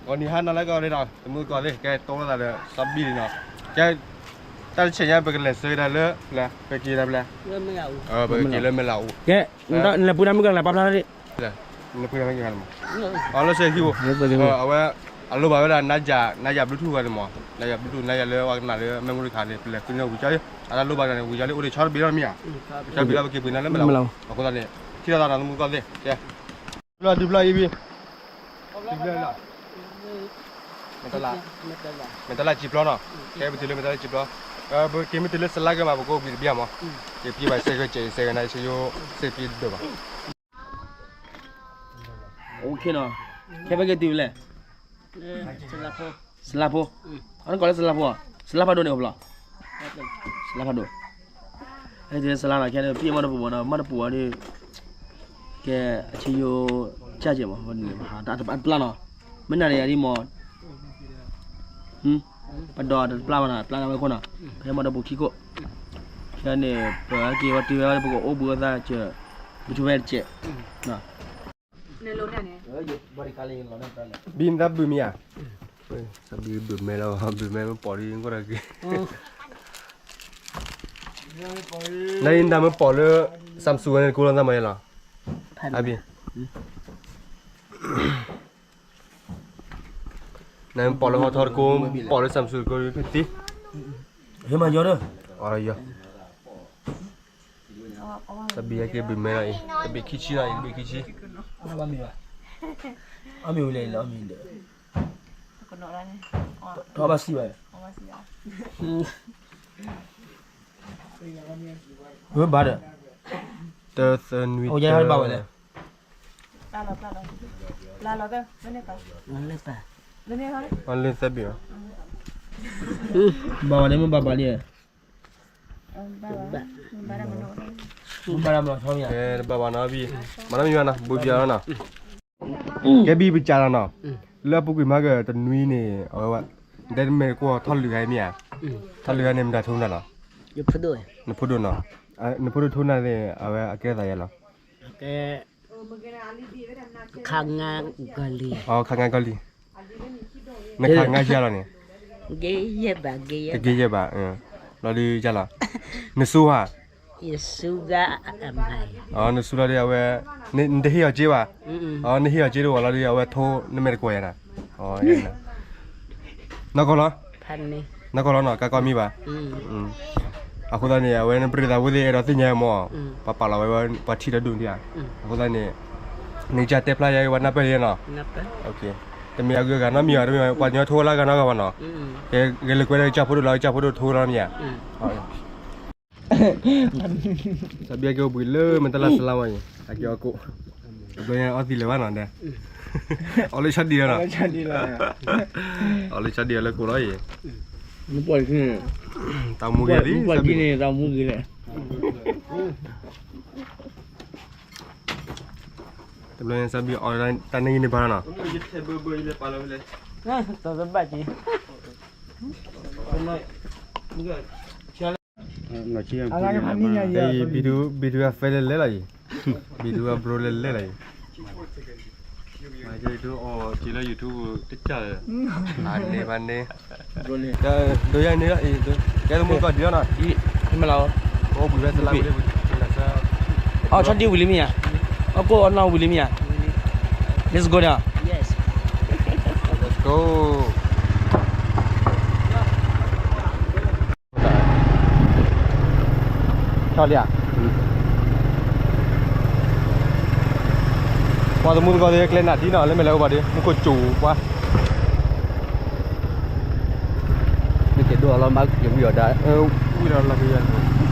ဂီၤနံၤဟါနၤလၢကီၢ်ဒ်နီၤ တမူတကိးသ့ၣ် ကဲတိၢ်လိာ်သးဒီးစီၤဘံၣ်လံနီၤ, ကဲ တၢ်တဆဲးညါ ပကလဲၤဆၢကဒါလၢ ပက့ၤဒၣ်ဖဲလဲၣ်, ပက့ၤလၢမဲၢ်လးအူ, လဲၤပူၤတၢ်မုၢ်ကလဲၤပာ်ဖျါထီၣ်ဒံး, လဲၤပူၤတၢ်မုၢ်ကလဲၤမး, အလီၢ်ဆဲးခံဘိ, အဝဲ အလိၣ်ဘၣ်ဝဲဒၣ် နါယၤ နါယၤ Bluetooth ဂၤန့ၣ်မး, နါယၤ Bluetooth နါယၤလၢပှၤကနၣ်လၢ memory card န့ၣ် ပလဲၤဃုန့ၢ်ဝံၤကၠီလံ, အတၢ်လိၣ်ဘၣ်န့ၣ် ဝံၤကၠီလံ အိၣ်ဒံးဆီတဘ့ၣ်လီၤမ့ၢ်ဧါ, ဆီတဘ့ၣ်လီၤ ပက့ၤပှ့ၤန့ၣ်လၢမဲၢ်လးအူ, အဃိသတးန့ၣ် ထံၣ်လိာ်သးနီၤ တမူတကိးသ့ၣ်, ကဲ ဒုးဖျၢၣ်အံၤဘံၣ်, မဲတလး မဲတလးစံာ်ပျီနီၤ, ကဲပတုၤလၢမဲတလးစံာ်ပျီ, ပက့ၤမ့ၢ်တုၤလၢစလါကမး ပကအိၣ်ဘှံးတဘ့ၣ်မး, က့ၤပှ့ၤဘၣ်စဲးဂၢၢ်စဲး စဲးဂၢၢ်နါ ဆယိစဲးပံဒိၣ်ဘၣ် OK နီၤ, ခဲဖဲက့ၤတုၤဖဲလဲၣ်, စလါဖိ, အနကိးလၢစလါဖိ, စလါဖးဒိၣ်န့ၣ်အိၣ်ဖဲလဲၣ်, စလါဖးဒိၣ်, ဟဲတုၤလၢစလါနီၤ ခဲန့ၣ် ပှၤမ့ၢ်တပူၤမးနီၤ မ့ၢ်တပူၤအီၤဒီး ကဲ အဆယိ ကၢ်ကဲမး တပျၢ်နီၤ, မ့ၢ်နၤန့ၣ်ယၤဒ်မး ပဒီးတပျၢ်ဘၣ်နီၤ ပျၢ်ဝဲခိၣ်နီၤ, ဖဲမ့ၢ်တပူၤခံခိၣ်, ခဲန့ၣ် ပဟဲက့ၤဝဲတုၤဝဲ ပကအိၣ်ဘှံးအသးစၢၤ ပထူဝဲတစဲး ဘံၣ်နတၢ်ဘုးမ့ၢ်ဧါ, ဘုးမဲလီၤ ဘုးမဲမ့ၢ်ပိာ်ဒ်ကီၢ်တဂ့ၤ, နနတၢ်မ့ၢ်ပိာ်လၢ Samsung ဝဲန့ၣ် ကိးလီၤနတၢ်မၤယဲလီၤ, အဘံၣ် နမ့ၢ်ပိာ်လၢဟီထီတကိး ပိာ်လၢ Samsung တကိးသ့, ဟဲမၤယီၤဒီး, အီယီၤ, တဘံၣ်ဟဲက့ၤဘုးမဲလီၤအံၤ တဘံၣ်ခံဆံလီၤအံၤ တဘံၣ်ခံဆံ, အမ့ၢ်ဝံၤလဲၣ်လီၤ အမ့ၢ်ဒီး, ထီဘၣ်စံးဘၣ်, ဝဲဘၣ်ဒီး, တသနွံတဘၣ်ဝဲလဲၣ် အလၢသၢဘ့ၣ်, ဘၣ်ဝဲန့ၣ်မ့ၢ်ဘၣ်ဘၣ်လံ, မ့ၢ်ဘၣ်လၢမ့ၢ်လီၤဆီမ့ၢ်ဧါ, တဘၣ်ဘၣ်နီၤဘံၣ်, မၤနီတမံၤဘၣ်နီၤ ဘူးပယီၤလီၤနီၤ, ကဲဘံၣ်ပစးလီၤနီၤ, လၢအပူၤကွံာ်မၤကတနွံန့ၣ် အဝဲ, ဒဲတမ့ၢ်တကွီၢ်ထီၣ်လုၢ်ဂၤမ့ၢ်ဧါ, ထီၣ်လုၢ်ဂၤန့ၣ် မတၤထိနၤလီၤ, နဖိဒိၣ်နီၤ, နဖိဒိၣ်ထိနၤန့ၣ် အဝဲအကဲသးယဲလီၤ ခါငါကီၢ်လံၤ, ခါငါကီၢ်လံၤ, နခါငါယဲလီၤန့ၣ်, တက့ယဲၢ်ဘၣ်, လီၤဒုးယဲလီၤ, နဆူဧါ, ယဆူဂၤ, နဆူလီၤဒုးအဝဲ, နတဟ့ၣ်အီၤစ့ဘၣ်, နဟ့ၣ်အီၤစ့တအိၣ်လီၤဒုးအဝဲထိနမဲာ်တကွီၢ်ယဲနီၤ, နီၢ်ကီၢ်လီၤ, နီၢ်ကီၢ်လီၤနီၤ ကါကီမံဘၣ် အဃိသတးန့ၣ် အဝဲနပရံးသးဝဲသ့ၣ်အဲၣ်ဒိးသ့ၣ်ညါမ့ၢ်, ပှၤပာ်လီၤဝဲ ပှၤထံၣ်တဒူၣ်ဒံးဧါ, အဃိသတးန့ၣ်, နကစၢ်တဲဖျါယဲဝဲနၢ်ပၢၢ်ယဲနီၤ, တမ့ၢ်အဂုၤအဂၤနီတမံၤဘၣ်, တမ့ၢ်ပှၤကညီထိလၢအဂၤနီတဂၤဘၣ်နီၤ, ကဲဂဲၤလိာ်ကွဲဒီးကစၢ်ဖိဒိၣ်လီၤ ကစၢ်ဖိဒိၣ်ထိလီၤမ့ၢ်ဧါ, သးဘံၣ်အကဲအိၣ်ဘှံးလၢမဲၢ်တလၢ်စလါဝဲအံၤ အကဲအီၣ်ကိၣ်, တဘျီညါအီသံးလၢၤဘၣ်နီၤဒဲး, အီၣ်လၢဆီဒံးလီၤနီၤ, အီၣ်လၢဆီဒံးလၢကိၣ်လီၤအံၤ, တၢ်မူဂ့ၤလံ, တၢ်မူဂ့ၤလဲၣ်, တဘျီညါသးဘံၣ်အီၣ်တၢ်န့ၢ်ဂံၢ်န့ၢ်ဘါနီၤ, တဘၣ်က့ၤ ဘံဒူဘံဒူအဖဲလဲၣ်လဲၣ်လီၤအံၤ, ဘံဒူအဘျိလဲၣ်လဲၣ်လီၤအံၤ, လၢ YouTube တကၢ်လၢ, န့ၢ်ဘၣ်န့ၢ်, ဒိယဲန့ၣ်လီၤအံၤ, ကဲသမူသကိးဒံးလီၤနီၤ, အိၣ်ဘှံးဝဲသလါဝံၤလံ, အီၣ်ဆီဒံးဝံၤလံမ့ၢ်ဧါ, အီၣ်ကိၣ်အီၣ်နီၢ်ဝံၤလံမ့ၢ်ဧါ, Let's go ဒီး, Let's go. ထီၣ်လံဧါ, ပှၤသမူသကိးသ့ၣ် ကျဲနၢ်ထံနီၤ လၢမဲာ်လၢအူဘၣ်ဒီး မူခိၣ်စူၤပှၤ, မ့ၢ်ကဲဒိၣ်အလီၤမၢ်က့ၤဝံၤအီၤဒၣ်, ဝံၤလီၤလီၤက့ၤယဲ, လီၤလီၤက့ၤယဲ, လီ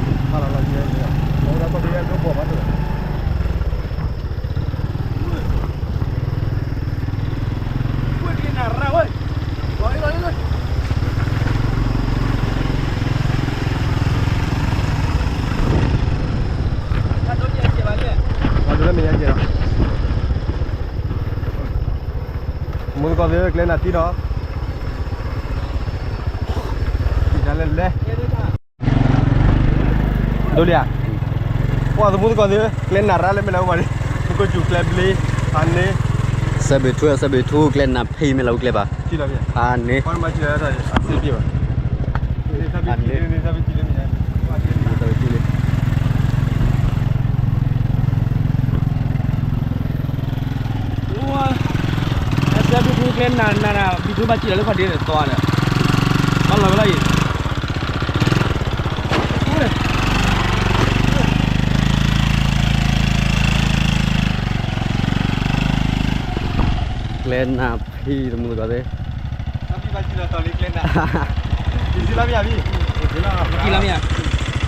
ၤလီၤက့ၤယဲ, လီၤဘီၣ်ဘၣ်ဒီး မူသကိးသ့ၣ် ကျဲနၢ်ထံနီၤ, လဲၤလဲၤ, ဒိလံဧါ, ပှၤသမူသကိးသ့ၣ် ကျဲနၢ်ရၣ်လၢမဲာ်လၢအူဘၣ်ဒီး မူခိၣ်စူၤကျဲဘျ့, ဖးန့ၢ်, စဲဘ့ၣ်ထူ စဲဘ့ၣ်ထူ ကျဲနၢ်ဖံး မ့ၢ်လၢအူကျဲဘၣ်. ဖးန့ၣ် စဲဘ့ၣ်ထူ ကျဲနၢ်နၢ်နၢ် ဘ့ၣ်ထူဘၣ်စံၣ်လီၤလၢခီၣ်ဒ့န့ၣ် သီန့ၣ် ဘၣ်လီၤဝဲလီၤအံၤ ကျဲနၢ်ဖံးတမုာ်သးသ့, ဖံးလီၤမ့ၢ်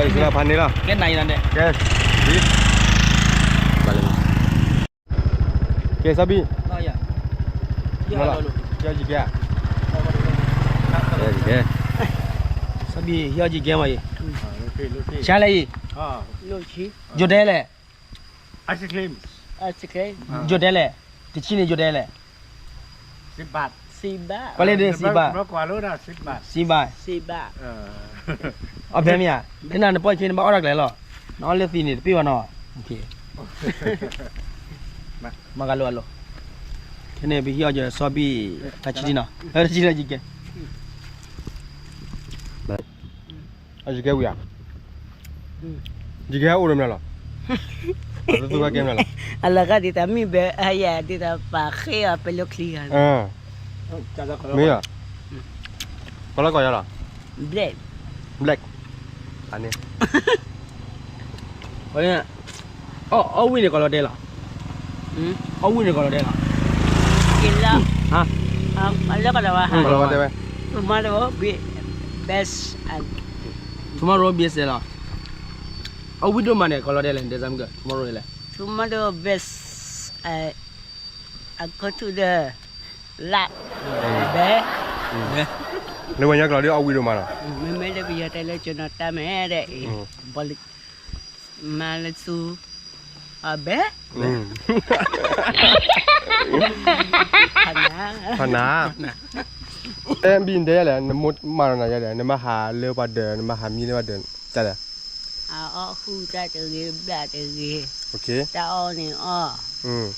ဧါဖံး, ဖံးလီၤမ့ၢ်ဧါ, ကဲ ကဲ စဘံၣ်, ကဲ စဘံၣ်ဟံးအီၤကဲမ့ၢ်အံၤ, ဆါလဲၣ်အံၤ, ယိၤဒဲလဲၣ်, ယိၤဒဲလဲၣ်, တဆံန့ၣ်ယိၤဒဲလဲၣ်, ပှၤလၢဒ်စံးဘၣ်, စံးဘၣ်, အီၣ်ဘဲမ့ၢ်ဧါ, နနၢ်နပီၢ်ဆ့နဘၣ်အီၣ်တၢ်ကျဲလီၤ, နအီၣ်လၢသံးန့ၣ်တပ့ၢ်ဘၣ်နီၤ, မၤဂၤလိာ်အလိၤ, ခဲန့ၣ်ပဟံးအီၤကစီဘံၣ်, တဆံနီၤ, တဆံနီၤယကဲ ယကဲဝံၤဧါ, ယကဲအိၣ်ဒီးမနုၤလီၤ, အလီၤဂာ်ဒ်သိးမ့ၢ်ဘၣ်, အယၤဒ်သိးပာ်ဃ့အီၤပဲလိချံဂၤ, မ့ၢ်, ကီၢ်လၢကီၢ်ယၤလီၤ, Black, Black, န့ၣ်, အီၣ်ဝံၣ်န့ၣ်ကီးလီၤဒဲးလီၤ, အီၣ်ဝံၣ်န့ၣ်ကီးလီၤဒဲးလီၤ, လၢကီၢ်လီၤဝဲ, tomorrow best, tomorrow best လီၤ, အီၣ်ဝံၣ်ဒိၣ်မးန့ၣ် ကီးလီၤဒဲးလဲၣ်, ဒဲးစၢ်မုၢ်ကၢၢ် tomorrow လဲၣ်, tomorrow best, အကထူၣ်ဒီး လၢ, ဘဲ, လၢဝဲညါကလီၤဒ်အီၣ်ဝံၣ်ဒိၣ်မးလီၤ, မ့မ့ၢ်လၢပယီၤတဲလၢကနီၤတၢ်မဲာ်ဒီးအံၤ, ဘီလံ, မၤလၢသူ, အဘဲ, ဖးနၤ, ဖးနၤ, အဲဘံၣ်ဒဲးယလဲၣ်, နမိၢ်မၤလီၤနၤယလဲၣ်, နမၤဟးလၢပှၤဒၢး နမၤဟးမံလၢပှၤဒၢး, တၢ်လဲၣ် အအီၣ်ဃုတၢ်တဂ့ၤ ဘျၣ်တဂ့ၤ, တၢ်အီၣ်န့ၣ်အီၣ်,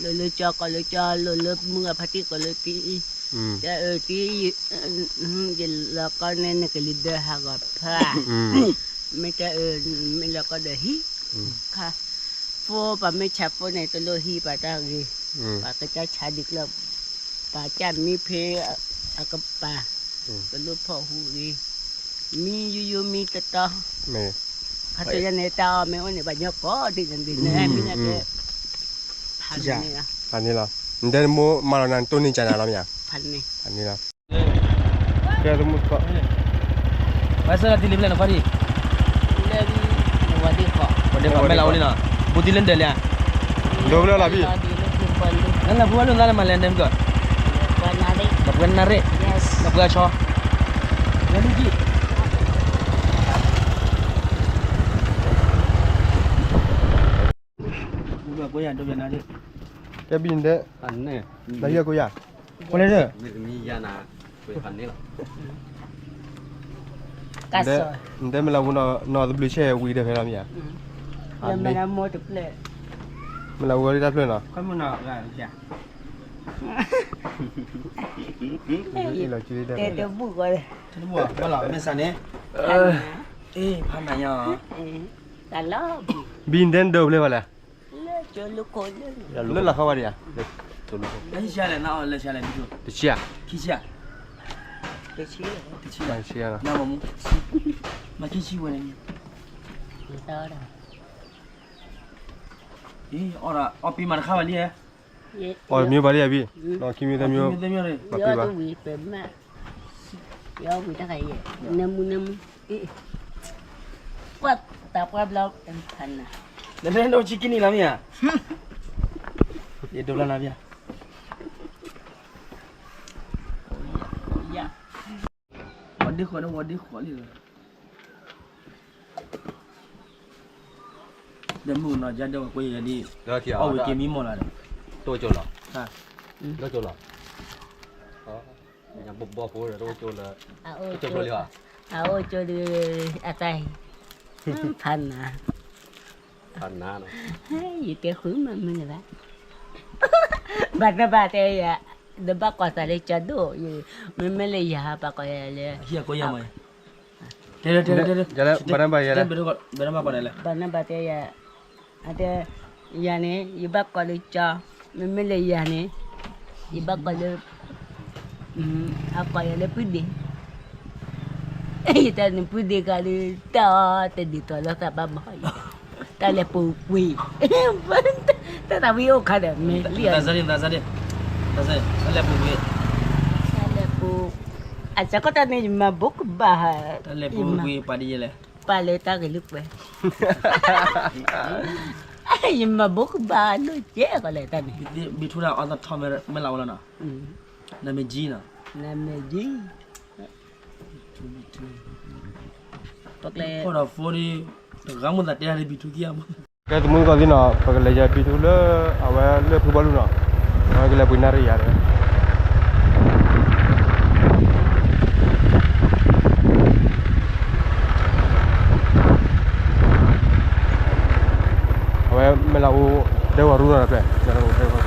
လိၤလၢကၠီကီးလၢကၠီ, လိၤလၢမုၢ်အဖါတံၢ်ကီးလၢတံၢ်, တၢ်အၢတံၢ်, ယလီၤကီန့ၣ် နကလံၤဒၢဟးဂီၤဖး, မ့ၢ်တၢ်အၢ, မ့ၢ်လီၤကီဒီးဟံၣ်, ခါ, ဖိပှၤမ့ၢ်ဆါဖိန့ၣ် တလိၣ်ဟံၣ်ပှၤတၢ်ဂ့ၤ, ပှၤကစၢ်ဆါဒံးကျၢၢ်, ပှၤကစၢ်မံဖ့အကပၤ, တလိၣ်ဖီၣ်ဟူးဂ့ၤ, မံယိယိမံတတီ, ခါဆူညါန့ၣ် တၢ်အီၣ်မ့ၢ်အိၣ်န့ၣ် ပှၤညီကိးဒ်န့ၣ်ဒ်န့ၣ်, မ့ၢ်န့ၣ်ကဲ, ဖးန့ၣ်လီၤ, နတဲနမိၢ်မၤလီၤနၤ နတိၢ်န့ၢ်ကၢနၤလီၤမ့ၢ်ဧါ, ဖးန့ၣ်လီၤ, ကဲသမူ, ဝဲဆၢထံလံဖျဲၣ်နခွါဒံး, ဝဲဒ့ၣ်ဃီး မဲၢ်လးအိၣ်လံနီၤ, ဘူးတံၢ်လၢနဒၢးလံဧါ, ဒိဖျၢၣ်လီၤဘံၣ်, လၢနၢ်ပူၤဝဲလိာ်သးလၢမၤလဲၣ်န့ၣ်မ့ၢ်ကၢၢ်, နၢ်ပူၤနၢ်ရ့ၣ်, နၢ်ပူၤအဆီ, ဝဲလူၤကံၢ် ကဲဘံၣ်နတဲ, နဟံၣ်ကိးယၤ, ပလဲၣ်, နတဲမ့ၢ်လၢဝဲနီၤ နီၢ်သဘျုးဆဲးဝံၤဒီးဖဲလီၤမ့ၢ်ဧါ, မ့ၢ်လၢဝဲဒၣ်တၢ်ဖျၢၣ်နီၤ, တဲတဘူၣ်, ဘၣ်လီၤ မ့ၢ်စးန့ၣ်, ဖးနၤညါ, ဘံၣ်နတဲနဒိဖျဲၣ်ဖဲလဲၣ်, လၢလီၤခီဝဲဒံးဧါ, တဆံဧါ, တဆံဧါ, တဆံဧါ, မၤခံဆံဝဲန့ၣ်, အီၣ်ပ့ၤမၤတခါဘၣ်လံ, အီၣ်မ့ၢ်ဘၣ်လံဧါဘံၣ်, ခံမံၤသၢမံၤ, ပမ့ၢ် ယဝံၤတခါယဲ, နမူနမူ, ကွၢ်တၢ်ပှၢ်ဘျီ, နမ့ၢ်ဒိးဆံကံနံၣ်လီၤမ့ၢ်ဧါ, ယဒိးဘျီနၤဘံၣ်, ဝဲဒ့ၣ်ဃီးဒီးဝဲဒ့ၣ်ဃီးလံလီၤ. ဒီးမုၢ်ကနီၤ ယၤဒၢဝဲကွဲယၤဒ်, အီၣ်ဝံၤက့ၤမံမီၢ်လီၤဒီး, တိၢ်ကၠိလီၤ, တိၢ်ကၠိလီၤ, ဘီဖိဒီးတိၢ်ကၠိလီၤ, တိၢ်ကၠိဖျိလံဧါ, အအိၣ်ကၠိဒီး, အတၢ်, ဖးနၤ, ဖးနၤ, ယတဲဃုမးမုၢ်လၢၤဘၣ်, ဘၣ်နဘၣ်တဲယၤ, နဘၣ်ကိးသးလၢကၠီဒိၣ်, မ့မ့ၢ်လၢယၤဘၣ်ကိးယၤလၢ, တဲ, တဲ, တဲ, တဲ, ဘၣ်နဘၣ်တဲယၤ, အတဲ, ယၤန့ၣ် ယဘၣ်ကိးလၢကၠီ, မ့မ့ၢ်လၢယၤန့ၣ်, ယဘၣ်ကိးလၢ, အကိးယၤလၢပုၢ်ဒ့, ယတဲန့ၣ်ပုၢ်ဒ့ကလၢ, တၢ်အီတဒ်သိးလိာ်သးဘၣ်မး, တၢ်လဲၤပူၤကွံာ်, တၢ်သးဝံၣ်အိၣ်ခါဒီး မ့ၢ်လံ, တၢ်လဲၤပူၤကွံာ်, အစးကီးတၢ်န့ၣ် ယမၤဘိးကဘၣ်, တၢ်လဲၤပူၤကွံာ်ပာ်ဒ်လဲၣ်, ပာ်လၢတၢ်ဂ့ၤလၢပှဲၤ, ယမၤဘိးကဘၣ်လိာ်ကဲကီးလဲၣ်တၢ်န့ၣ်, ဘံထူတၢ်အီသထီမ့ၢ်လၢအိၣ်လီၤနီၤ, နမ့ၢ်ကံနီၤ, နမ့ၢ်ကံ, ပကျဲ, တဂၤမိၣ်သးတဲဒ်ဘံထူခံဂၤမိၣ်, ကဲသမူသကိးသ့ၣ်နီၤ ပကလဲၤယၤဘံထူလၢ, အဝဲလၢဖုဘီလူၤနီၤ, အဝဲကလဲၤပှ့ၤနၣ်ရံၣ်ယၤဒီး အဝဲမ့ၢ်လၢအအိၣ်, ဒဲဝီၤရူနီၤတဖျဲၣ်, ဒိၣ်လီၢ်တက့ၢ်နီၤ,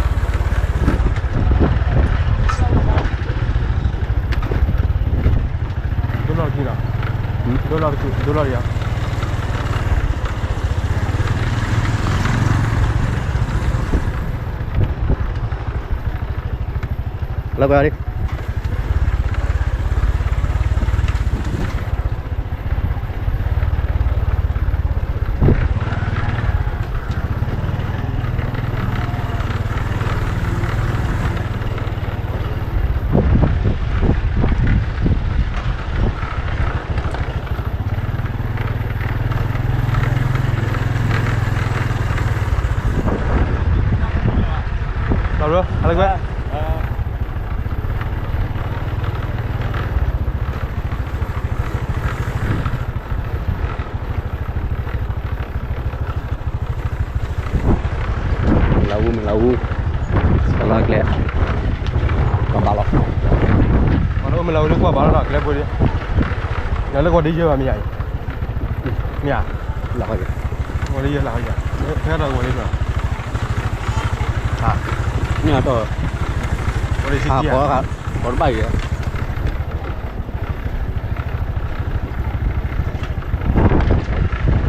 ဒိၣ်လီၢ်တက့ၢ်, ဒိၣ်လီၢ်တက့ၢ်, လၢကွၢ်လံ လီၤဘျီ ဟါလၢကွဲ မ့ၢ်လၢအူ မ့ၢ်လၢအူ ကလီၤကျဲ ကဘၣ်လီၤ မ့ၢ်လၢအူ လၢကွၢ်ဘၣ်လီၤဒီး ကျဲဖိဒံး လၢလၢကဝီၤဒ်ယဲၢ်ဘၣ်မ့ၢ်ယၤအံၤ မ့ၢ်ဧါ လၢကဝီၤဒ်ယဲၢ်လၢကဝီၤဒ်ယဲၢ် ဖဲဒီးကဝီၤဒ်ယဲၢ် မ့ၢ်အတီၢ် ကဝီၤဒ်ယဲၢ် ကဝီၤတဘၣ်ယဲၢ် လၢကဝီၤဒ်ယဲၢ်မ့ၢ်ဧါ ကဝီၤဒ်ယဲၢ်လၢဖီခိၣ်ဖဲမ့ၢ်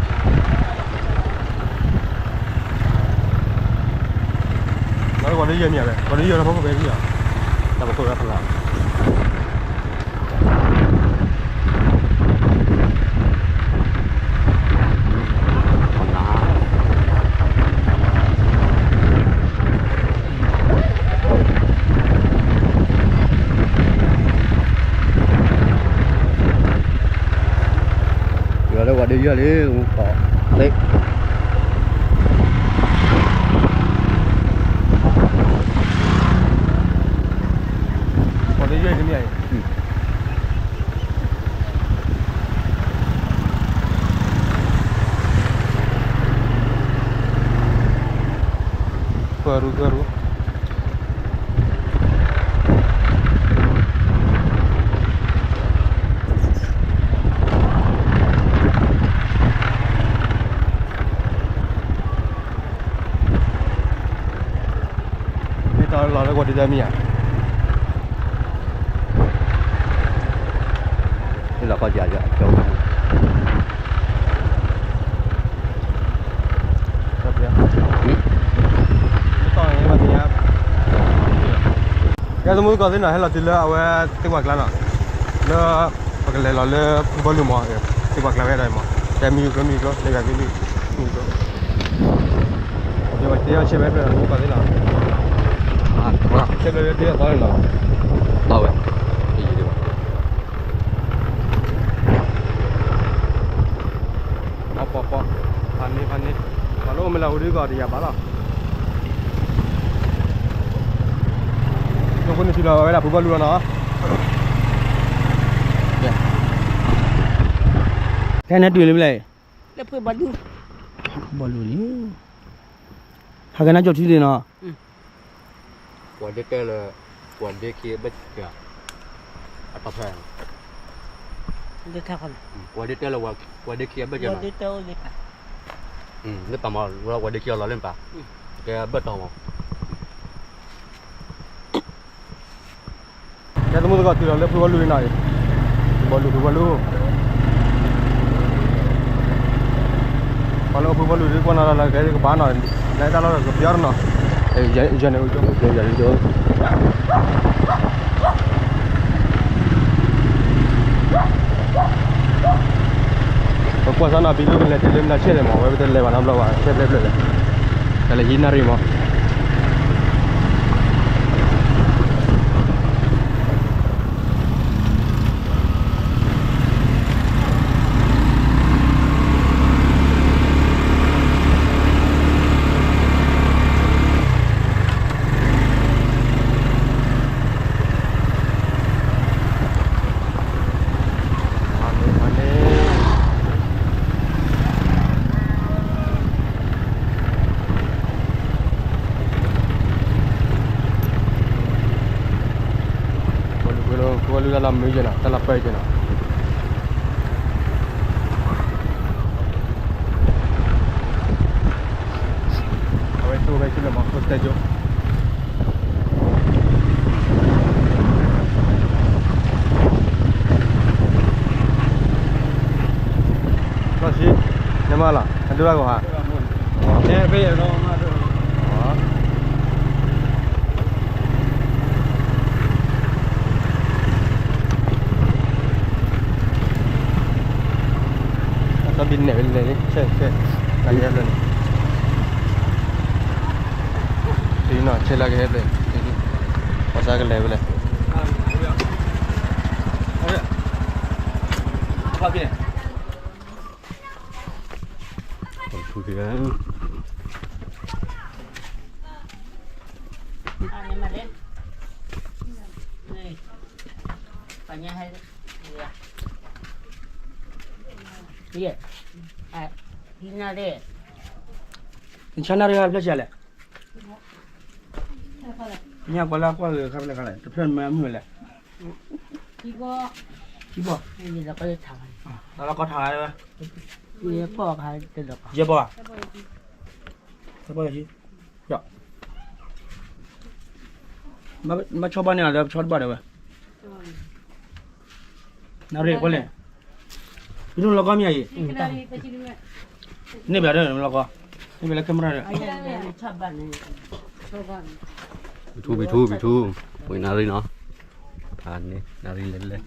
ဧါ တၢ်ဖီခိၣ်လၢဖီလာ် ယွၤလၢဝၤဒုယွၤလံ လၢ ဝၤဒုယွၤတမ့ၢ်အံၤ ကၢရူ ကၢရူ မ့ၢ်တၢ်လီၤလၢကဝီၤဒ်တၢ်မ့ၢ်ဧါ လီၤကီၢ်ယၤယၤ ကၠီ ကဲသမူသကိးသ့ၣ်နီၤ ဟဲလီၤတုၤလၢအဝဲသ့ၣ်ပှၤကျါနီၤ လၢ ပကလဲၤလီၤလၢဖုဘီလူၤမး သ့ၣ်ပှၤကျါဝဲဒၣ်မး တဲမံၤကျိမံၤကျိ လဲၤဂၤက့ၤလံ မံၤကျိ ယဝဲတဲအီၤဆဲးဝဲဖျၢၣ်သမူသကိးသ့ၣ်နီၤ ဆဲးဖျၢၣ်တဲအီၤသီလီၤ သီဝဲ ပီပီပီ ဖးန့ၢ်ဖးန့ၢ် ပှၤလၢအိၣ်မ့ၢ်လၢဟူဒုကီးတယၤဘၣ်လီၤ ယိဖိန့ၣ်ထံလီၤဝဲဒၣ်ဖုဘီလူၤလီၤနီၤ ဖဲန့ၣ်တုၤလံမ့ၢ်လဲၣ် လၢဖုဘီလူၤ ဘီလူၤလံ ဟးကနၣ်ကၠီထံလံနီၤ ပှၤဒ့တဲလၢ ပှၤဒ့ခံအဘၢၣ်စၢၤ အတၢ်ဖဲ ဒ့ထါခီလီၤ ပှၤဒ့တဲလၢ ပှၤဒ့ခံအဘၢၣ်စၢၤ လၢပာ်မး ပှၤဒ့ခံအလီၤလၢပာ် ကဲအဘၢၣ်တီၤမး ပှၤဒ့ခံအလီၤလၢပာ် ကဲ သမုၢ်သကိး တုၤလီၤလၢဖုဘီလူၤအံၤနီၤအံၤ, ဖုဘီလူၤ ဖုဘီလူၤ, ပှၤလၢအိၣ်ဖုဘီလူၤဒ်ကွၢ်နီၤလီၤလၢကဲကဘၣ်နီၤ, လၢတၢ်လီၢ်ဒီးကပျီနီၤ, ယၤန့ၣ် ပကွၢ်စၢ်နီၤ ဘံလူကလဲၤတုၤလၢမနုၤဆဲလဲၣ်မး ဝဲပတလဲၤဘၣ်နီတဘျီဘၣ် ဆဲဖျဲးဖျဲးလဲၣ်, တၢ်လၢဟံးနၣ်ရံၣ်မး ကလုာ်လၢတၢ်လီၢ်မုာ်က့ၤနီၤ တၢ်လီၢ်ပၢက့ၤနီၤ, အဝဲတိၢ်ဝဲဆူလၢမၤခိၣ်တဲကၠိ လီၢ်ဆံ, နမၤလီၤ အဒိၣ်တၢ်ကီၤဧါ, န့ၣ်ဖဲယဲၢ်ဒီးမၤဒိၣ် အတၢ်ဘံၣ်နဲၣ်ဝဲလဲၣ်လံ ဆဲဆဲ, နၤယဲၢ်ဖျၢၣ်န့ၣ်, တုၤနီၤ ဆဲလၢကဟဲဖျၢၣ်, ပှၤစၢ်ကလဲၤဝဲလဲၣ်, ဖုက့ၤ နဆါနၣ်ရံၣ်ဟဲဖျၢၣ်ဆံးလဲၣ်, ညၣ်ကွၢ်လၢကွၢ်ဂ့ၤခါဖျၢၣ်ခါလဲၣ် တဖျၢၣ်မ့ၢ်မုၢ်လဲၣ်, ခံဘီ, ယဲၢ်ဘီ, ယဲၢ်ဘီ, မ့ၢ်ဆီဘၣ်န့ၣ်လၢဆီတဘၣ်ဒီးဝဲ နၣ်ရံၣ်ကွၢ်လဲၣ်, ပနူလီၤကီမ့ၢ်အံၤ, န့ၢ်ဘၣ်ဒီးလီၤကီ, န့ၢ်ဘၣ်လၢ camera ဒီး, ဘံထူ ဘံထူ ဘံထူ, ဝံၤနၣ်ရံၣ်နီၤ, ဖးန့ၣ် နၣ်ရံၣ်လဲၤလဲၤ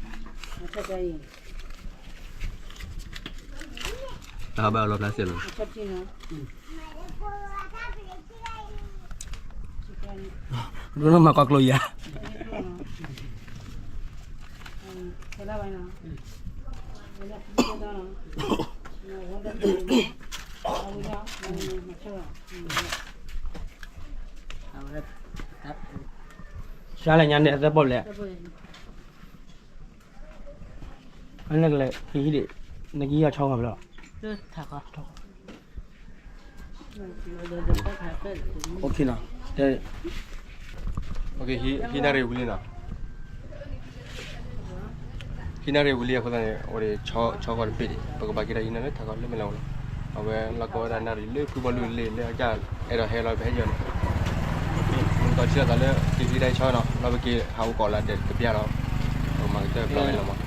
တၢ်ဘၣ်အလီၤဖျါစဲးလီၤ, ဒိၣ်နီၢ်မၤကီၢ်ကျိယၤ, ဆါလဲၣ်ညါန့ၣ် အသၢပီၣ်လဲၣ်, အနကလဲၤ ဟံၣ်ဒံး နကဟံးအီၤဆီဂီၤဖျၢၣ်လီၤ, အိၣ်ခ့နီၤ, ဟံးနၣ်ရံၣ်ဝံၤလံနီၤ, ဟံးနၣ်ရံၣ်ဝံၤလံအဃိသတးန့ၣ် အိၣ်ဒံးဆီဂီၤတဘ့ၣ်ဒံး ပကဘၣ်က့ၤဒီးဟံးနၣ်ရံၣ်လၢထးဂီၤလၢမ့ၢ်လီၤလီၤ, အဝဲလီၤကီဝဲဒၣ်နၣ်ရံၣ်လၢဖုဘီလူၤလ့ၣ်လၢအကစၢ် အဲၣ်ဒိးဟဲလီၤပဟဲယီၤန့ၣ်, မုၢ်ကီၢ်ဆံးလီၤသးလၢ က့ၤဟံးဒၣ်ဆီနီၤ လီၤပက့ၤဟးအိၣ်ကီးလၢဒဲးတပျၢ်ဒီး ပကမၤကတၢၢ်ပျၢ်ဝဲလီၤမး,